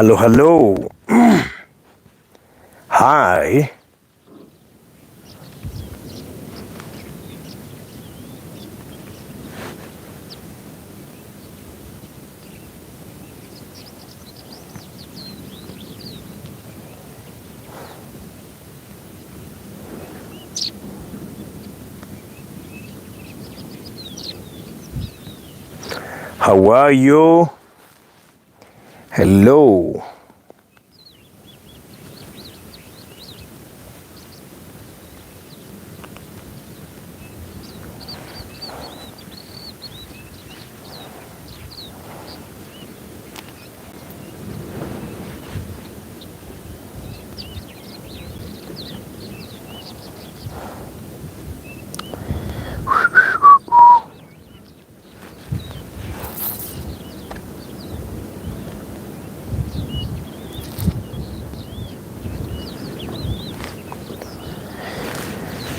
Hello, hello. Hi. How are you? Hello.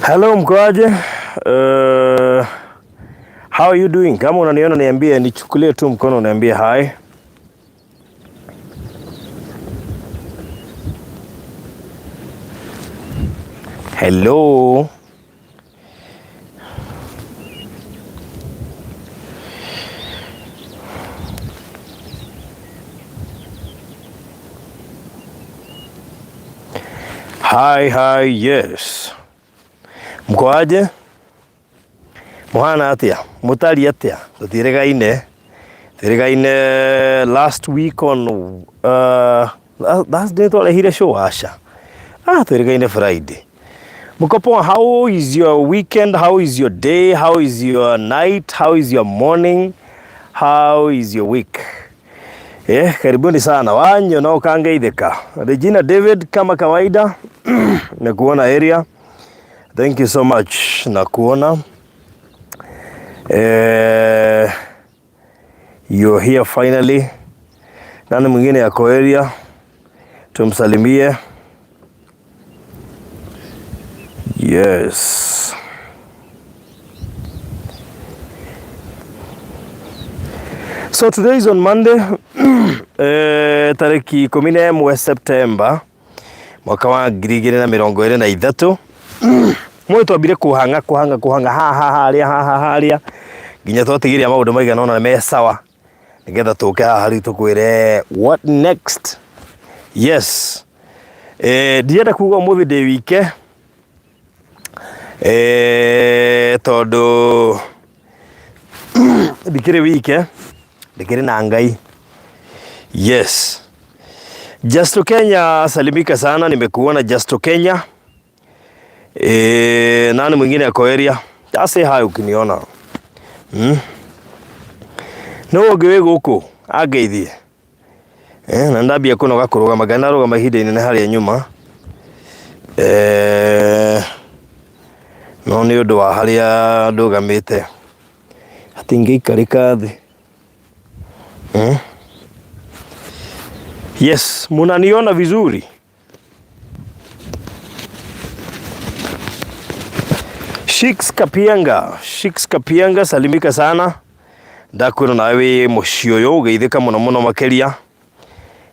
Hello, mkoaje? How are you doing? Kama unaniona niambie, nichukulie tu mkono niambie hi. Hello. Hi, hi, yes. Mkoaje? Muhana atia? Mutari atia? Tutirigaine. Tutirigaine last week on last day twarehire show aca. Ah, twirigaine Friday. Mko poa? How is your weekend? How is your day? How is your night? How is your morning? How is your week? Karibuni sana wanyo na ukangeithika. Regina David kama kawaida nakuona area. Thank you so much nakuona. You're here finally. Nani mwingine yako area? Tumsalimie. Yes. So today is on Monday, tariki 11 September mwaka wa 2023. Mwe twambire kuhanga kuhanga kuhanga ha ha haria ha ha haria nginya twatigiria maundu maigana ona me sawa nigetha tuke haha riu tukwire what next. Yes, ndienda kuga umuthi ndi wike, tondu ndikiri wike, ndikiri na Ngai. Yes, Justo Kenya, salimika sana, nimekuona Justo Kenya. Nani mwingine ako area? Just say hi ukiniona. No ũngĩ wĩ gũkũ angeithie. Na ndambia kũnoga kũrũgama, ngai narũgama ihinda inene harĩa nyuma. No nĩ ũndũ wa harĩa ndũgamĩte hatingĩikarĩka thĩ. Yes, munaniona vizuri? Shiks Kapianga, Shiks Kapianga, salimika sana. Ndakwĩra nawe wĩ mũciĩ ũyũ ũgeithĩka mũno mũno makĩria.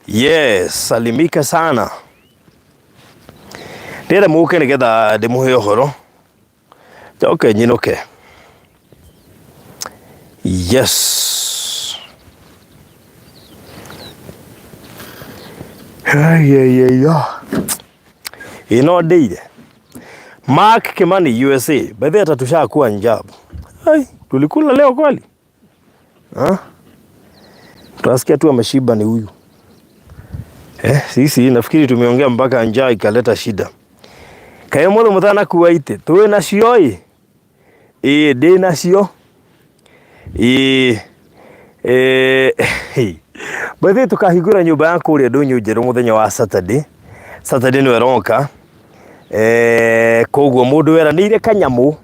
Yes, salimika sana. Ndĩrenda mũke nĩgetha ndĩmũhe ũhoro njoke nyinũke. Yes. Ayayaya. Ĩno ndĩire. Mark Kimani USA. By the way, tushakuwa njabu. Ai, tulikula leo kweli? Ha? Tunasikia tu ameshiba ni huyu. Sisi nafikiri tumeongea mpaka njaa ikaleta shida. Kayo mũndũ mũtanakuwa ite, tuwe nacio ĩ? Ĩ, ndĩ nacio. Ĩ, by the way, tukahingũra nyũmba ya kũrĩa ndũnyũ njerũ mũthenya wa Saturday. Saturday nĩwe ĩroka. Koguo mũndũ weranĩire kanyamũ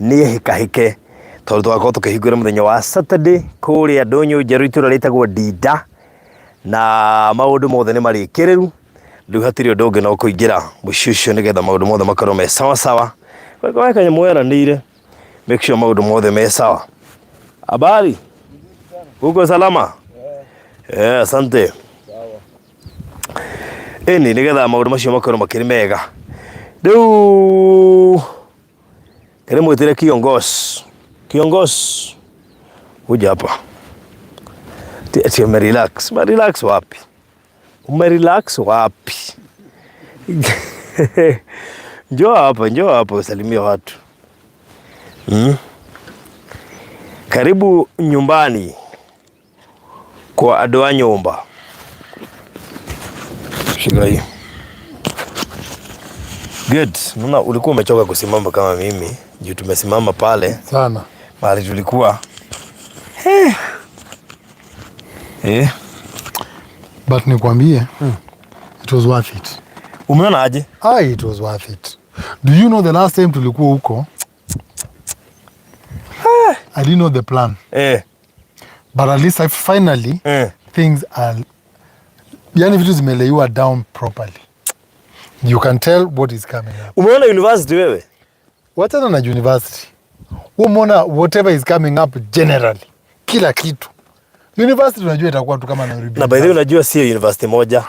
nĩ ehĩkahĩke tondũ tũgakorwo tũkĩhingũra mũthenya wa Saturday kũrĩa ndũnyũ njerũ itũra rĩtagwo Ndinda, na maũndũ mothe nĩ marĩkĩrĩru. Rĩu hatirĩ ũndũ ũngĩ no kũingĩra mũciĩ ũcio nĩgetha maũndũ mothe makorwo me sawa sawa. Weka kanyamũ weranĩire, make sure maũndũ mothe me sawa. Habari? Uko salama? Asante. Ĩni nĩgetha maũndũ macio makorwo makĩrĩ mega. Rĩu kĩrĩ mwĩtĩre kiongozi. Kiongozi, kuja hapa. Ati umerelax. Umerelax wapi? Umerelax wapi? Njoo hapa, njoo hapa usalimie watu. Karibu nyumbani kwa andũ a nyũmba. Shika hii. Good. Naona ulikuwa umechoka kusimama kama mimi. Juu tumesimama pale Sana. Mahali tulikuwa. Eh. Eh. But nikwambie, it was worth it. Umeona aje? Ai, it was worth it. Do you know the last time tulikuwa huko, I didn't know the plan. But at least I finally things are, yani vitu zimeleiwa down properly. You can tell what is coming up. Umeona university wewe? Wachana na university. Umeona whatever is coming up generally. Kila kitu. University unajua itakuwa tu kama Nairobi. Na by the way unajua sio university moja.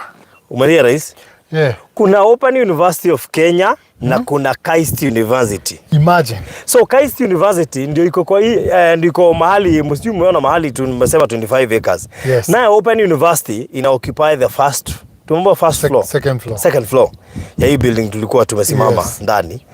Umerealize? Yeah. Kuna Open University of Kenya na kuna KAIST University. Imagine. So KAIST University ndio iko kwa hii ndio iko mahali msijui umeona mahali tumesema 25 acres. Yes. Nayo Open University ina occupy the first, tumeomba first floor. Second floor. Second floor ya hii building tulikuwa tumesimama ndani.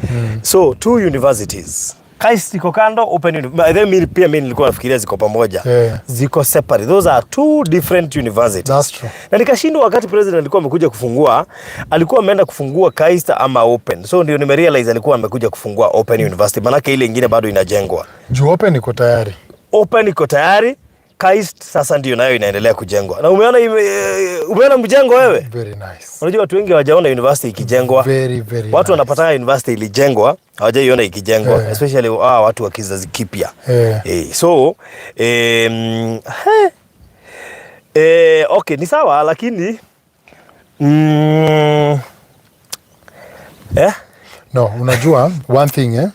So two universities. KAIST iko kando, Open University. By the way, pia mimi nilikuwa nafikiria ziko pamoja. Ziko separate. Those are two different universities. That's true. Na nikashindwa wakati president alikuwa amekuja kufungua, alikuwa ameenda kufungua KAIST ama Open. So ndio nimerealize alikuwa amekuja kufungua Open University. Manake ile ingine bado inajengwa. Juu Open iko tayari. Open iko tayari, KAIST sasa ndio nayo inaendelea kujengwa. Na umeona umeona mjengo wewe? Very nice. Unajua watu wengi hawajaona university ikijengwa. Very, very Watu nice. wanapataka university ilijengwa, hawajaiona ikijengwa, especially watu wa kizazi kipya. So okay, ni sawa lakini No, unajua one thing, eh?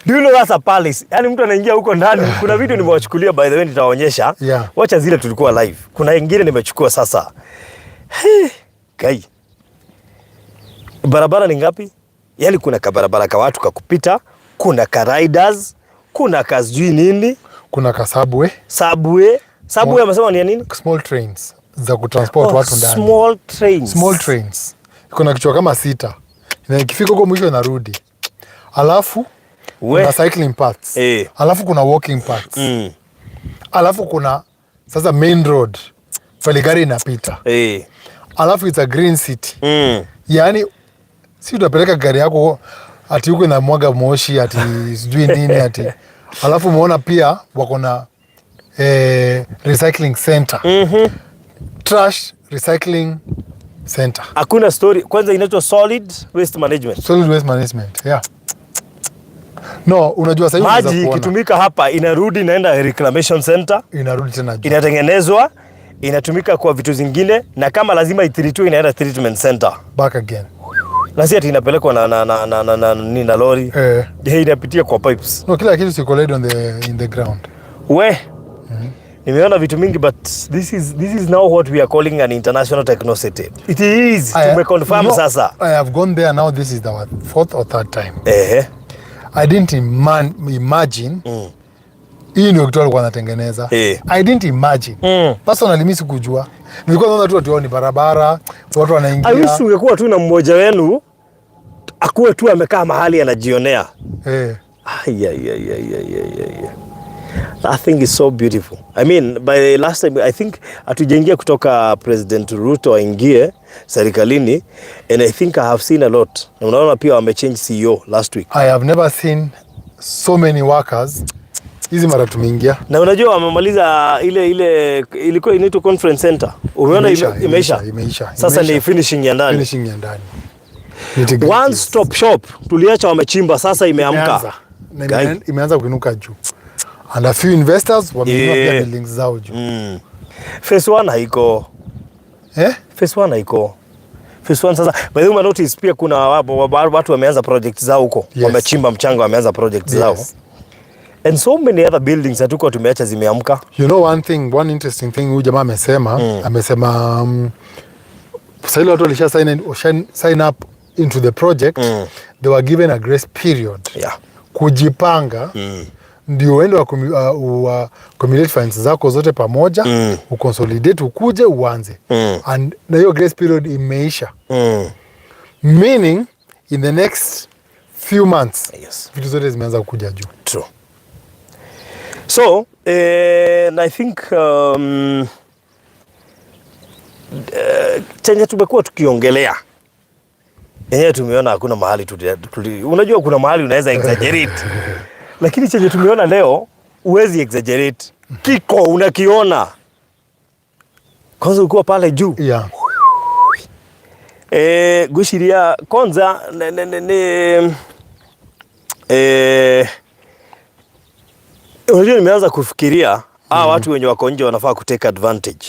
Do you know that's a palace? Yaani mtu anaingia huko ndani, kuna video nimewachukulia, by the way nitawaonyesha. Wacha zile tulikuwa live. Kuna ingine nimechukua sasa. He, kai. Barabara ni ngapi? Yaani kuna kabarabara ka watu kakupita, kuna ka riders, kuna ka sijui nini, Kuna ka subway, subway. Subway amesema ni ya nini? Small trains za kutransport Oh, watu ndani. small trains. Small trains. Kuna kichwa kama sita. Na ikifika huko mwisho inarudi. Alafu We. kuna cycling paths. Alafu kuna walking paths. Alafu kuna sasa main road pale gari inapita. Alafu it's a green city. Yaani si utapeleka gari yako ati huko inamwaga moshi ati sijui nini ati. Alafu umeona pia wako na recycling center. Trash recycling center. Hakuna story. Kwanza inaitwa solid waste management. Solid waste management. Yeah. No, unajua sasa hivi unaweza Maji kuona ikitumika hapa inarudi inaenda reclamation center, inarudi tena juu. Inatengenezwa, inatumika kwa vitu zingine, na kama lazima itreatiwe inaenda treatment center. Back again. Na si ati inapelekwa na lori. Inapitia kwa pipes. No, kila kitu siko laid on the in the ground. We, nimeona vitu mingi, but this is now what we are calling an international techno city. It is. Tumeconfirm sasa. I have gone there now. This is our fourth or third time. I didn't imagine hii ndio kitu alikuwa anatengeneza. I didn't imagine. Personally mimi sikujua. Nilikuwa naona tu ati ni barabara, watu wanaingia. I wish ungekuwa tu na mmoja wenu akuwe tu amekaa mahali anajionea. Ay, ay, ay, ay, ay, ay, ay. That thing is so beautiful. I mean, by the last time, I think hatujaingia kutoka President Ruto aingie serikalini, and I think I have seen a lot. Na unaona pia wamechange CEO last week. I have never seen so many workers. Hizi mara tumeingia. Na unajua wamemaliza ile ilikuwa inaitwa conference center. Umeona Imeisha, imeisha. imeisha, Sasa ni imeisha. finishing ya ndani. Finishing ya ndani. Nitty-gritties. One stop shop tuliacha wamechimba, sasa imeamka. Imeanza. Na Guy. imeanza kuinuka juu. And a few investors wamenunua pia buildings zao juu. Phase 1 haiko. Eh? Phase 1 haiko. Phase 1 sasa, by the way, notice pia kuna watu wameanza project zao huko. Wamechimba mchanga, wameanza project zao. And so many other buildings hatuko tumeacha zimeamka. You know one thing, one interesting thing huyu jamaa amesema, amesema Sasa ile watu walisha sign up into the project, they were given a grace period kujipanga, ndio uende accumulate funds zako zote pamoja, uconsolidate, ukuje uanze. And na hiyo grace period imeisha, meaning in the next few months vitu zote zimeanza kuja juu. True. So, and I think chenye tumekuwa tukiongelea yenyewe tumeona hakuna mahali unajua kuna mahali unaweza exaggerate, lakini chenye tumeona leo huwezi exaggerate, kiko unakiona kwanza ukiwa pale juu. Ngwĩciria kwanza nĩ unajua nimeanza kufikiria watu wenye wako nje wanafaa kutake advantage.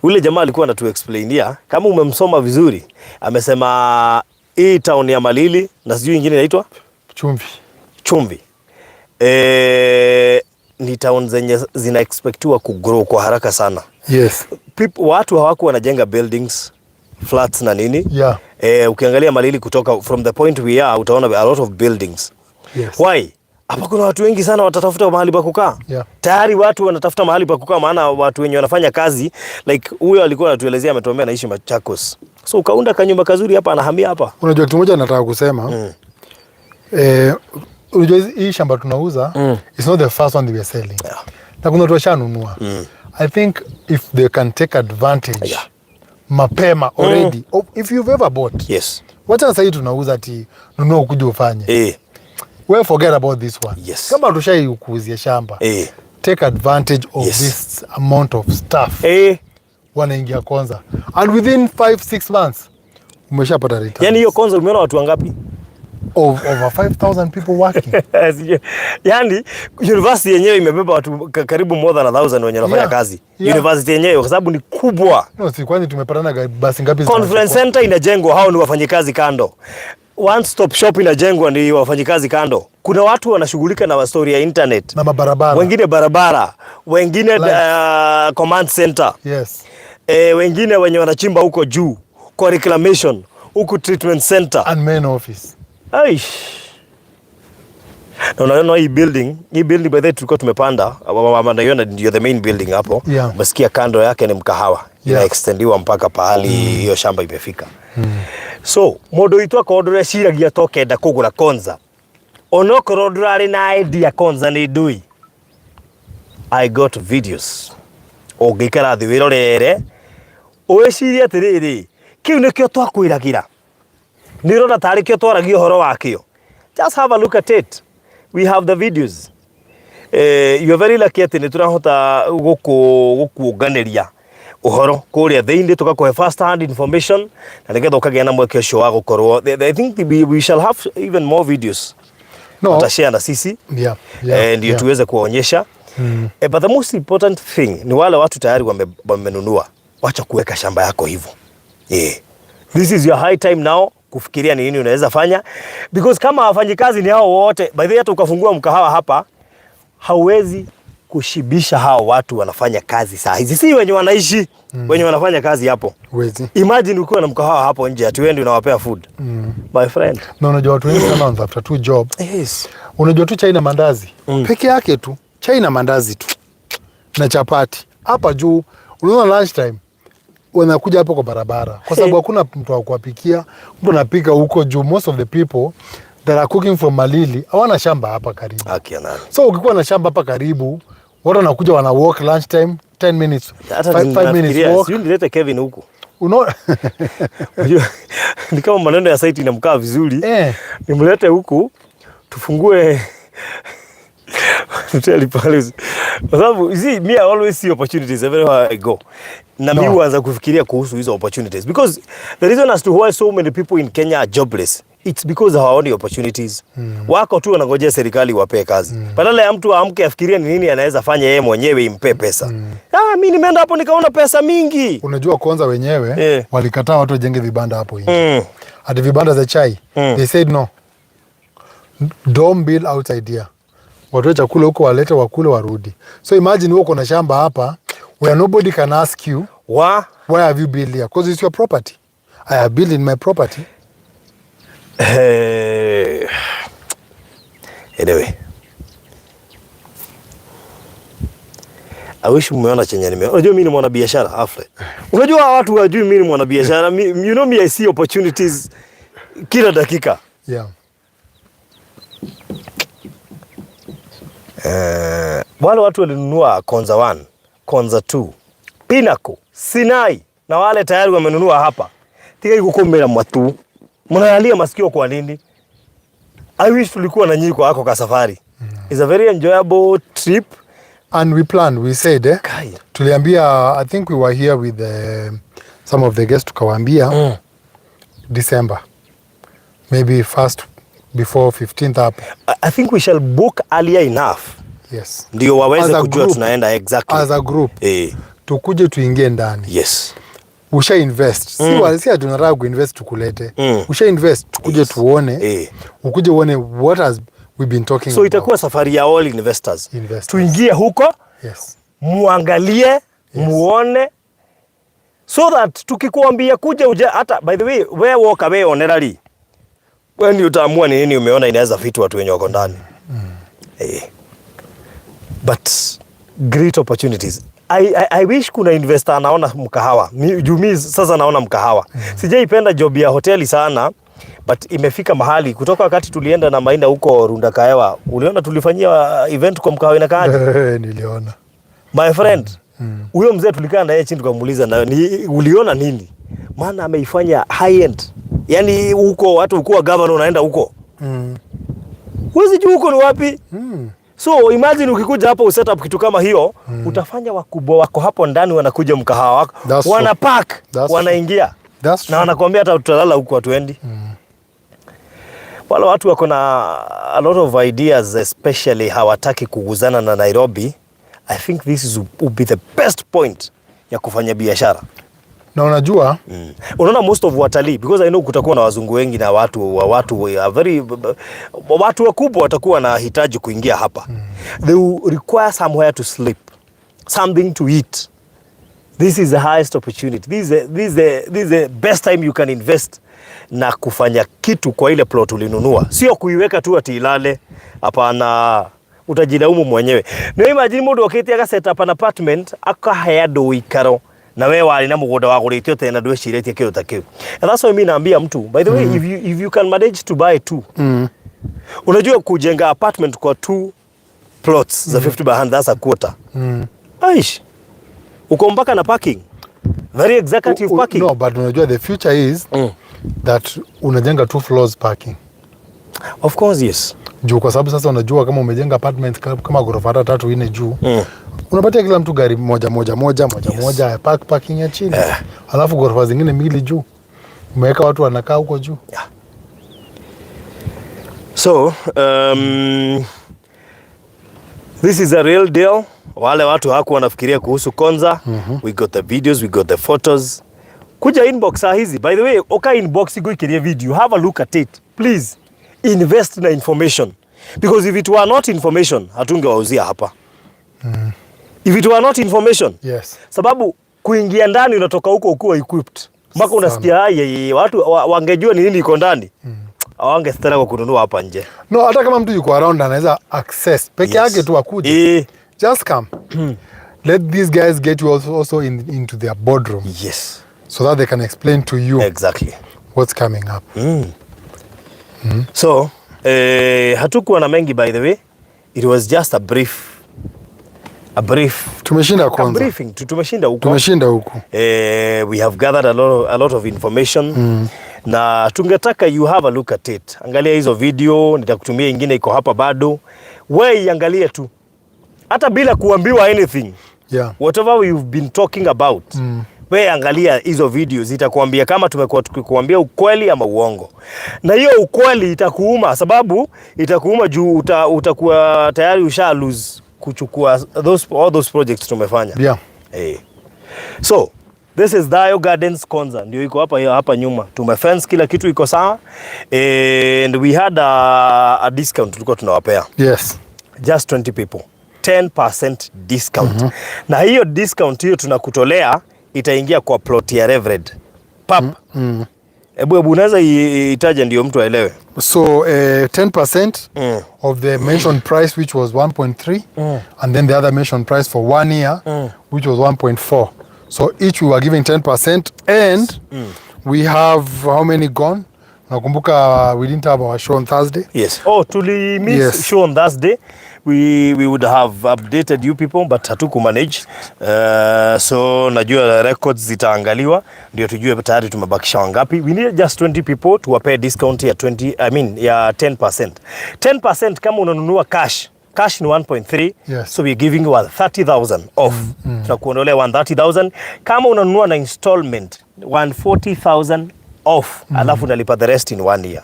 Ule jamaa alikuwa anatuexplainia, kama umemsoma vizuri, amesema hii town ya Malili na sijui ingine inaitwa Chumvi. Chumvi, ni town zenye zina expectiwa kugrow kwa haraka sana. People, watu hawakuwa wanajenga buildings, flats na nini. Ukiangalia Malili kutoka from the point we are, utaona a lot of buildings. Why? Hapa kuna watu wengi sana watatafuta mahali pa kukaa. Tayari watu wanatafuta mahali pa kukaa, maana watu wenye wanafanya kazi, like huyo alikuwa anatuelezea, ametuambia anaishi Machakos. So ukaunda kanyumba kazuri hapa, anahamia hapa. Unajua kitu moja nataka kusema. Unajua hii shamba tunauza, it's not the first one they were selling. Na kuna watu washanunua. I think if they can take advantage mapema already. Oh, if you've ever bought. Wacha sasa hii tunauza ati nunua ukuje ufanye. We forget about this one. Kama tushai kuuzia shamba, take advantage of this amount of stuff. Wanaingia Konza. And within 5 6 months umeshapata returns. Yaani hiyo Konza umeona watu wangapi? Of over 5000 people working. Yaani university yenyewe imebeba watu karibu more than 1,000 wenye wanafanya kazi. University yenyewe kwa sababu ni kubwa. No, si kwani tumepatana basi ngapi Conference zinachukua? center inajengwa, hao ni wafanyikazi kando. One stop shop inajengwa, ni wafanyikazi kando. Kuna watu wanashughulika na story ya internet, Na mabarabara. Wengine barabara, wengine Lights. Command center, wengine wenye wanachimba huko juu kwa reclamation, huku treatment center. And main office. Aish. Na unaona hii building by the way tulikuwa tumepanda, naiona ndio the main building hapo. Umesikia kando yake ni mkahawa. Ina extendiwa mpaka pahali hiyo shamba imefika. So, mũndũ witũ akorwo ndũreciragia ta ũkenda kũgũra Konza, onokorwo ndũrarĩ na idea Konza nĩ ndui, I got videos. Ũngĩikara thĩ wĩrorere, wĩcirie atĩrĩrĩ, kĩu nĩkĩo twakwĩragĩra, nĩ ũrona tarĩ kĩo twaragia ũhoro wakĩo. Just have a look at it, we have the videos. You are very lucky atĩ nĩ tũrahota gũkuũnganĩria ũhoro kũrĩa thĩinĩ, tũgakũhe first hand information na nĩgetha ũkagĩa na mweke ũcio wa gũkorwo. I think we shall have even more videos No. watashare na sisi, ndio tuweze kuwaonyesha. But the most important thing ni wale watu tayari wamenunua, wacha kuweka shamba yako hivyo. This is your high time now kufikiria ni nini unaweza fanya, because kama wafanyikazi ni hao wote, by the way, hata ukafungua mkahawa hapa hauwezi kushibisha hao watu wanafanya kazi saa hizi, si wenye wanaishi, wenye wanafanya kazi hapo. Huwezi. Imagine ukiwa na mkahawa hapo nje ati wewe ndio unawapea food. My friend. Na unajua watu wengi sana wanatafuta tu job. Unajua tu chai na mandazi peke yake tu, chai na mandazi tu na chapati hapa juu. Unaona lunch time wanakuja hapo kwa barabara kwa sababu hakuna mtu wa kuwapikia. Mtu anapika huko juu. Most of the people that are cooking from Malili hawana shamba hapa karibu. Haki ya nani? So ukikuwa na shamba hapa karibu, watu wanakuja wana walk lunch time 10 minutes, Hata 5 minutes nafikiria, walk. sijui nilete Kevin huku. Unaona? Unajua, ni kama maneno ya site inamkaa vizuri. Nimlete huku tufungue hoteli pale. Kwa sababu you see, me, I always see opportunities everywhere I go. Na mi No. huanza kufikiria kuhusu hizo opportunities, because the reason as to why so many people in Kenya are jobless, it's because hawaoni opportunities. Wako tu wanangojea serikali wapee kazi. Badala ya mtu aamke afikirie ni nini anaweza fanya yeye mwenyewe impe pesa. Ah, mi nimeenda hapo nikaona pesa mingi. Unajua kwanza wenyewe walikataa watu wajenge vibanda hapo nje. Hadi vibanda za chai. They said no. Don't build outside here. Watoe chakula huko walete wakule warudi. So imagine wewe uko na shamba hapa where nobody can ask you Wa why have you built here, because it's your property. I have built in my property. Anyway, I wish umeona chenye nimeona. Unajua mimi ni mwanabiashara, Alfred. Unajua watu wajui mimi ni mwanabiashara. You know me, I see opportunities kila dakika. Wale watu walinunua Konza 1, Konza 2, Pinnacle, Sinai na wale tayari wamenunua hapa. Tiga gukumira mwatu. Mnalalia masikio kwa nini? I wish tulikuwa na nyinyi kwa hako ka safari. It's a very enjoyable trip. And we planned, we said, Kai. Tuliambia, I think we were here with some of the guests, tukawaambia December. Maybe first before 15th hapo. I think we shall book earlier enough. Yes. Ndio waweze As a kujua group. Tunaenda exactly. As a group. Tukuje tuingie ndani. Usha invest. Si ati tunataka kuinvest tukulete. Usha invest tukuje tuone. Ukuje uone what has we been talking So about. Itakuwa safari ya all investors. Investors. Tuingie huko, muangalie, muone, so that tukikuambia kuja uje. Hata by the way, we walk away honorary. Wewe ndio utaamua ni nini umeona inaweza fit watu wenye wako ndani. But great opportunities. I wish kuna investor anaona mkahawa. Juu mi sasa naona mkahawa. Sijaipenda job ya hoteli sana, but imefika mahali kutoka wakati tulienda na Maina huko Runda Kaewa, uliona tulifanyia event kwa mkahawa inakaaje? Niliona. My friend, huyo mzee tulikaa na yeye chini tukamuuliza, na ni uliona nini? Maana ameifanya high end. Yaani huko watu ukuwa governor unaenda huko. Huwezi jua huko ni wapi. So imagine ukikuja hapo uset up kitu kama hiyo, utafanya wakubwa wako hapo ndani wanakuja mkahawa wako, That's true. wana park, That's wanaingia. That's Na true. wanakuambia hata tutalala huko hatuendi. Wale watu wako na a lot of ideas, especially hawataki kuguzana na Nairobi. I think this will be the best point ya kufanya biashara. Na unajua Unaona most of watalii, because I know kutakuwa na wazungu wengi na watu are very watu wakubwa watakuwa na hitaji kuingia hapa. They will require somewhere to sleep, something to eat. This is the highest opportunity. This is the best time you can invest na kufanya kitu kwa ile plot ulinunua, sio kuiweka tu ati ilale. Hapana, utajilaumu mwenyewe. Nĩ imagine mũndũ okĩte aga set up an apartment akahe andũ ũikaro na we warĩ na mũgũnda wagũrĩte ũtene na ndwĩcirĩtie kĩndũ ta kĩu. And that's why mimi naambia mtu, by the way, if you can manage to buy two, unajua kujenga apartment kwa two plots za 50 by 100, that's a quarter. Aish, uko mpaka na parking, very executive parking. No, but unajua the future is that unajenga two floors parking. Of course, yes. Juu kwa sababu sasa unajua kama umejenga apartment kama ghorofa hata tatu nne juu, unapatia kila mtu gari moja moja moja moja moja ya parking ya chini, alafu ghorofa zingine mbili juu umeweka watu wanakaa huko juu. So this is a real deal. Wale watu hawakuwa wanafikiria kuhusu Konza. We got the videos, we got the photos. Kuja inbox saa hizi. By the way, oka inbox iguikirie video. Have a look at it. Please invest na information. Because if it were not information, hatungewauzia hapa. If it were not information, sababu kuingia ndani unatoka huko ukiwa equipped. Mpaka unasikia ai, ai, watu wangejua ni nini iko ndani. Hawangestara kwa kununua hapa nje. No, hata kama mtu yuko around anaweza access peke yake tu akuje. Just come. Let these guys get you also into their boardroom so that they can explain to you what's coming up. So, hatukuwa na mengi, by the way. It was just a brief Tumeshinda a kwanza. Briefing. Tumeshinda huko. Tumeshinda huku. We have gathered a lot of information na tungetaka you have a look at it. Angalia hizo video, nitakutumia ingine iko hapa bado. We iangalie tu. Hata bila kuambiwa anything. Whatever we've been talking about. We angalia hizo video, zitakuambia kama tumekuwa tukikuambia ukweli ama uongo, na hiyo ukweli itakuuma, sababu itakuuma juu utakuwa tayari usha lose kuchukua all those projects tumefanya. So this is Dayo Gardens Konza, ndio iko hapa hapa nyuma. Tumefence, kila kitu iko sawa, and we had a discount tulikuwa tunawapea just 20 people, 10% discount. Na hiyo discount hiyo tunakutolea itaingia kwa plot ya Reverend pap. Hebu hebu unaweza itaja ndio mtu aelewe. So 10% of the mentioned price, which was 1.3, and then the other mentioned price for one year, which was 1.4. So each we were giving 10%, and we have how many gone? Nakumbuka we didn't have our show on Thursday. Yes. Oh, tuli miss show on Thursday. We would have updated you people, but hatuku manage. So najua records zitaangaliwa ndio tujue tayari tumebakisha wangapi. We need just 20 people tuwapee discount ya 20, I mean, ya 10%. 10% kama unanunua cash. Cash ni 1.3. So we're giving you 30,000 off. Tunakuondolea 130,000. Kama unanunua na installment, 140,000 off. Alafu unalipa the rest in one year.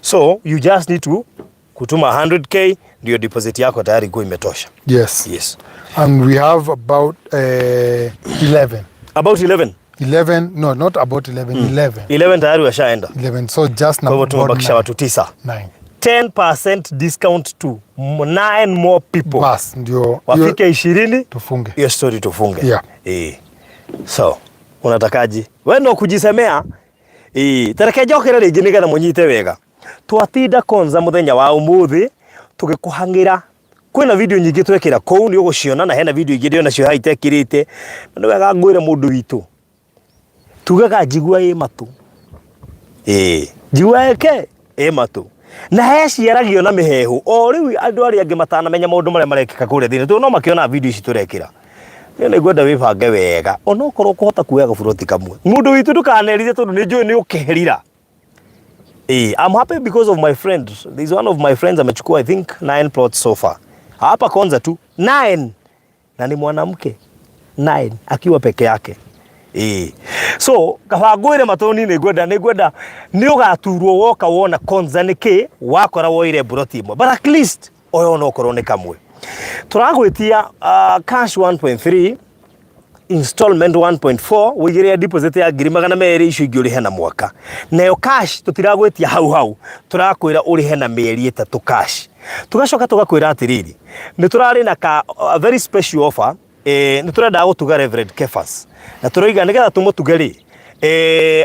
So you just need to kutuma 100K ndio deposit yako tayari ikuwa imetosha. Yes. And we have about 11. About 11. 11, no, not about 11, 11. 11 tayari washaenda. 11. So just Kwa hivyo about tumebakisha nine. watu tisa. Nine. 10% discount to 9 more people. Bas, ndio Wafike 20, tufunge. Hiyo story tufunge. Eh. So, unatakaje? Wewe no kujisemea. Eh, tareke njokere rĩngĩ nĩgetha mũnyite wega. Twatinda Konza mũthenya wa ũmũthĩ tũgĩkũhang'ĩra. Kwĩna video nyingĩ twekĩra kũu, nĩ ũgũciona, na hena video ingĩ ndĩona cio haha itekĩrĩte. Na nĩ wega ngwĩre mũndũ witũ. Tugaga njigua ĩ matũ. Ĩĩ, njigua ĩke ĩ matũ. Na heciaragio na mĩhehu o rĩu andũ arĩa angĩ matanamenya maũndũ marĩa marekĩka kũrĩa thĩinĩ, tondũ no makĩona video ici tũrekĩra. Niĩ nĩ ngwenda wĩbange wega onokorwo ũkũhota kuoya gaburoti kamwe. Mũndũ witũ, ndũkanerire, tondũ nĩ njũĩ nĩ ũkerira. I'm happy because of my friend. There's one of my friends amechukua, I think, nine plots so far. Hapa Konza tu nine, na ni mwanamke, nine akiwa peke yake. So kaba ngwĩre matũni, nĩ ngwenda nĩ ũgaturwo woka wona Konza nĩ kĩ wakora woire buroti ĩmwe, but at least oyo onokorwo nĩ kamwe. Tũragwĩtia cash 1.3, installment 1.4, wĩigĩrĩre deposit ya 200,000, icio ingĩ ũrĩhe na mwaka. Nayo cash tũtiragwĩtia hau hau, tũrakwĩra ũrĩhe na mĩeri 3 cash. Tũgacoka tũgakwĩra atĩrĩrĩ, nĩ tũrarĩ na ka a very special offer. Nĩ tũrendaga gũtuga Reverend Kefas, na tũroiga nĩgetha tũmũtuge rĩ,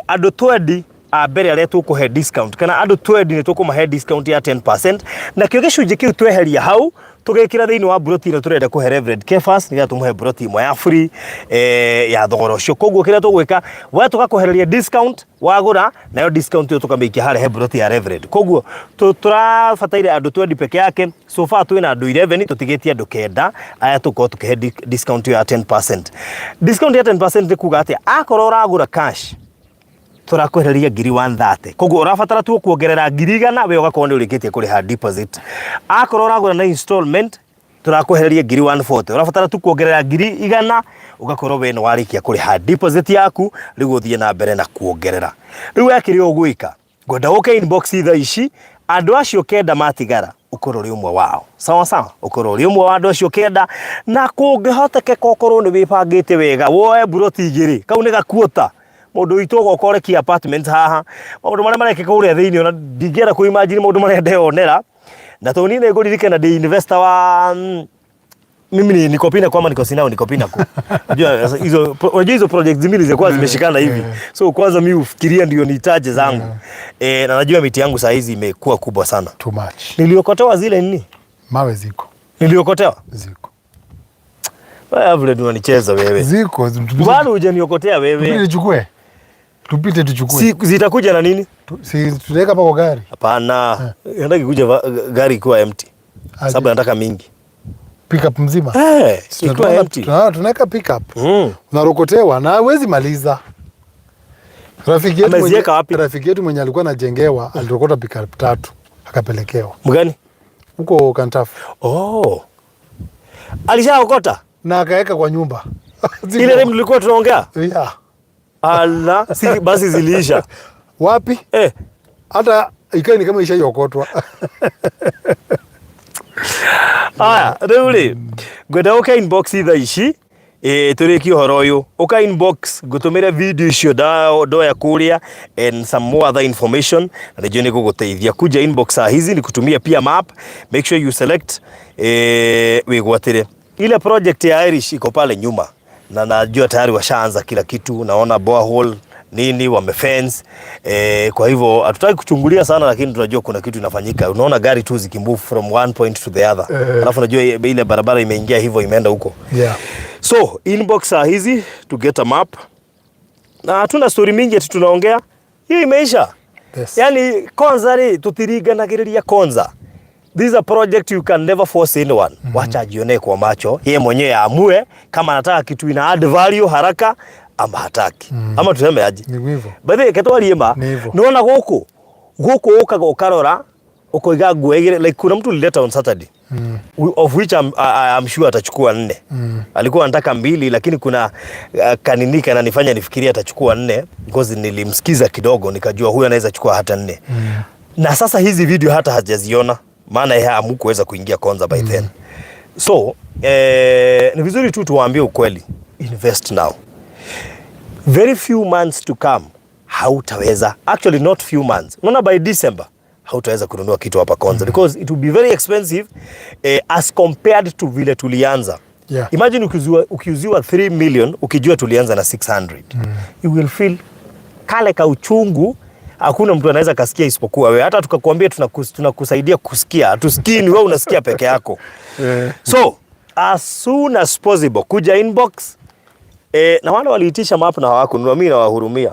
andũ 20 a mbere arĩa tũkũhe discount, kana andũ 20 nĩ tũkũmahe discount ya 10%, nakĩo gĩcunjĩ kĩu tweheria hau tũgĩkĩra thĩinĩ wa broti ĩno tũrenda kũhe Reverend Kefas, nĩgetha tũmũhe broti ĩmwe ya free ya thogora ũcio. Koguo kĩrĩa tũgwĩka, we tũgakũhereria discount wagũra, nayo discount ĩyo tũkamĩikia harĩa he broti ya Reverend. Koguo tũrabataire andũ 20 peke yake. So far twĩna andũ 11, tũtigĩtie andũ kenda aya tũkorwo tũkĩhe discount ĩyo ya 10%. Discount ya 10% nĩ kuga atĩa? Akorwo ũragũra cash, tũrakwehereria ngiri 130, koguo ũrabatara tu kuongerera 100,000, we ũgakorwo nĩ ũrĩkĩtie kũrĩha deposit. Akorwo ũragũra na installment, tũrakwehereria ngiri 140, ũrabatara tu kuongerera 100,000, ũgakorwo we nĩ warĩkia kũrĩha deposit yaku. Rĩu ũthiĩ na mbere na kuongerera. Rĩu we kĩrĩa ũgwĩka, ngwenda ũke inbox thaa ici, andũ acio kenda matigara ũkorwo ũrĩ ũmwe wao. Sawa sawa, ũkorwo ũrĩ ũmwe wa andũ acio kenda, na kũngĩhotekeka ũkorwo nĩ wĩbangĩte wega woe buroti igĩrĩ, kau nĩ gakuota. Mũndũ witũ, ũgoka ũrekie apartment haha, maũndũ marĩa marekĩka kũrĩa thĩinĩ, ona ndingĩenda kũ imagine maũndũ marĩa ndeyonera. Na tondũ niĩ nĩ ngũririkana ndĩ investor wa mimi ni niko Pinnacle ama niko Sinao, niko Pinnacle. Unajua hizo projects mbili zilikuwa zimeshikana hivi. So kwanza mimi ufikiria ndio nitaje zangu. Na najua miti yangu saa hizi imekuwa kubwa sana. Too much. Niliokotewa zile nini? Mawe ziko. Niliokotewa. Ziko. Wewe Alfred, unanicheza wewe. Ziko. Bado hujaniokotea Tupite wewe. tuchukue. Tupite tuchukue. Si zitakuja na nini? Si tunaweka hapa kwa gari. Hapana. Nataka kuja gari ikiwa empty. Aje. Sababu nataka mingi. Pickup mzima. Eh, ikiwa empty. Tunaweka pickup. Unarokotewa na hawezi maliza. Rafiki yetu mwenye, Ameziweka wapi? Rafiki yetu mwenye alikuwa anajengewa alirokota pickup tatu akapelekewa Mgani? Huko Kantafu. Oh. Alishaokota? Na akaweka kwa nyumba. Ile time tulikuwa tunaongea? Yeah. Ala, si basi ziliisha. Wapi? Eh. Hata ikae ni kama ishaiokotwa. Aya, rĩu rĩ, ngwenda ũke inbox thaa ici, tũrĩkie ũhoro ũyũ. Ũka inbox ngũtũmĩre video icio ndoya kũrĩa and some more other information, na nĩnjũĩ nĩ gũgũteithia. Kuja inbox saa hizi nikutumia pia map. Make sure you select, wĩgwatĩre. Ile project ya Irish iko pale nyuma na najua tayari washaanza kila kitu, naona borehole Nini wamefence. Kwa hivyo hatutaki kuchungulia sana, lakini tunajua kuna kitu inafanyika. Unaona gari tu zikimove from one point to the other. Alafu unajua ile barabara imeingia hivyo, imeenda huko. So inbox saa hizi to get a map, na hatuna story mingi ati tunaongea, hiyo imeisha. Yani Konza ri tutiringanagiriria Konza. This is a project you can never force anyone. Wacha ajionee kwa macho yeye mwenyewe aamue kama anataka kitu ina add value haraka ama hataki. Ama tuseme aje? Ni hivyo. By the way, ketwarie ma. Ni hivyo. Nĩwona gũkũ gũkũ ũkaga ũkarora ũkoiga nguo igĩrĩ, like kuna mtu ulileta on Saturday, of which I'm sure atachukua nne. Alikuwa anataka mbili, lakini kuna kanini kananifanya nifikirie atachukua nne because nilimsikiza kidogo nikajua huyu anaweza chukua hata nne. Na sasa hizi video hata hajaziona, maana yeye hamukuweza kuingia Konza by then. So ni vizuri tu tuwaambie ukweli, invest now. Very few months to come hautaweza, actually not few months, unaona by December hautaweza kununua kitu hapa Konza because it will be very expensive as compared to vile tulianza. Imagine ukiuziwa 3 million ukijua tulianza na 600. You will feel kale ka uchungu hakuna mtu anaweza kasikia isipokuwa wewe. Hata tukakwambia tunakusaidia kusikia, hatusikii, ni wewe unasikia peke yako. So as soon as possible kuja inbox. Na wale waliitisha map na hawakununua, mimi nawahurumia.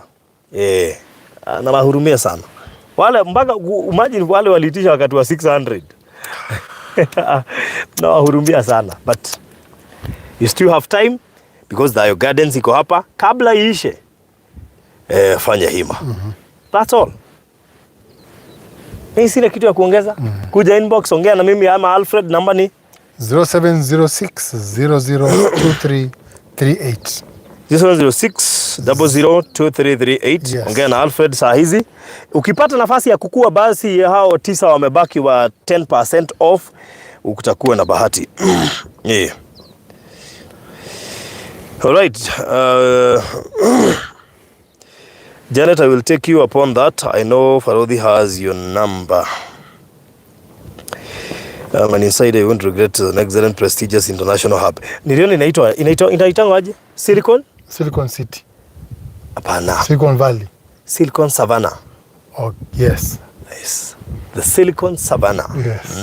Nawahurumia sana wale, mpaka imagine wale waliitisha wakati wa 600, nawahurumia sana, but you still have time because Thayo Gardens iko hapa kabla iishe. Fanya hima. That's all. Mimi sina kitu ya kuongeza. Kuja inbox, ongea na mimi ama Alfred, namba ni 0706 002338. 0706 002338. Yes. Ongea na Alfred saa hizi. Ukipata nafasi ya kukua, basi hao tisa wamebaki wa 10% off, utakuwa na bahati. Yeah. Alright. Janet, I will take you upon that. I know Farodhi has your number. An insider, you won't regret, an excellent prestigious international hub. Niliona inaitwa inaitangwa aje? Silicon? Silicon City. Hapana. Silicon Valley. Silicon Savannah. Oh, yes. Yes. The Silicon Savannah. Yes.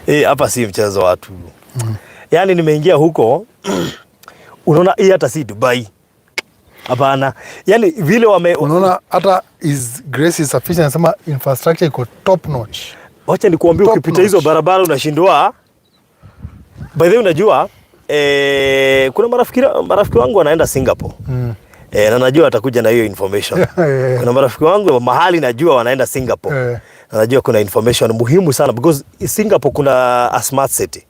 Eh, hapa si mchezo watu. Yaani nimeingia huko, unaona hii hata si Dubai. Hapana. Yaani vile wame Unaona hata His Grace is sufficient anasema infrastructure iko top notch. Wacha nikuambie, Top ukipita hizo notch. Barabara unashindwa. By the way, unajua kuna marafiki wangu wanaenda Singapore. Na najua watakuja na hiyo information. Kuna marafiki wangu mahali najua wanaenda Singapore. Na najua kuna information muhimu sana because Singapore kuna a smart city.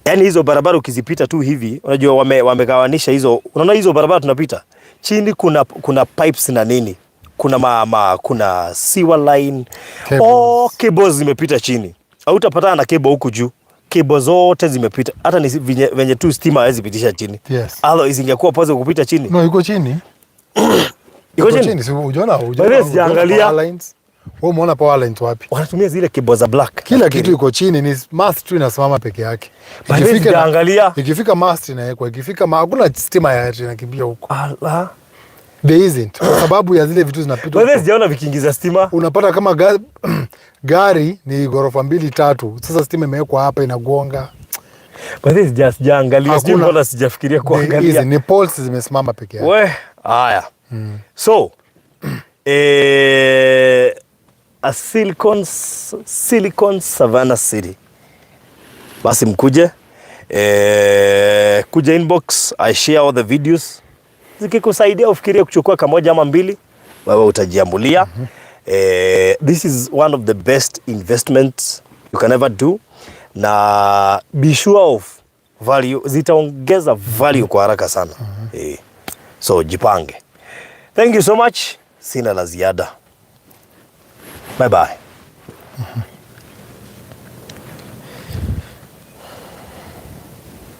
Yani hizo barabara ukizipita tu hivi, unajua wamegawanisha hizo, unaona hizo barabara tunapita chini kuna pipes na nini, kuna kuna sewer line. Cables. Oh, cables zimepita chini, hautapatana na cable huku juu, cable zote zimepita, hata ni venye tu stima hawezi pitisha chini. Otherwise ingekuwa possible kupita chini. No, iko chini. Iko chini. Si ujaona By the way, sijaangalia. Power lines. Wewe umeona power lines wapi? Wanatumia zile cable za black. Kila Nafikiri. kitu iko chini, ni mast tu inasimama peke yake. By the way, sijaangalia. Ikifika mast inawekwa, ikifika hakuna stima ya inakimbia huko. Ala. There isn't, kwa sababu ya zile vitu zinapita By the way, huko. sijaona vikiingiza stima. Unapata kama gari ni ghorofa mbili tatu, sasa stima imewekwa hapa inagonga. By the way, sijaangalia. Sijui Hakuna. mbona sijafikiria There kuangalia. isn't. Ni poles zimesimama peke yake. We, haya. So, a Silicon Savannah City. Basi mkuje. Kuja inbox, I share all the videos. Zikikusaidia ufikirie kuchukua kamoja ama mbili, wewe utajiamulia. This is one of the best investments you can ever do, na be sure of value, zitaongeza value kwa haraka sana. So jipange. Thank you so much. Sina la ziada. Bye bye.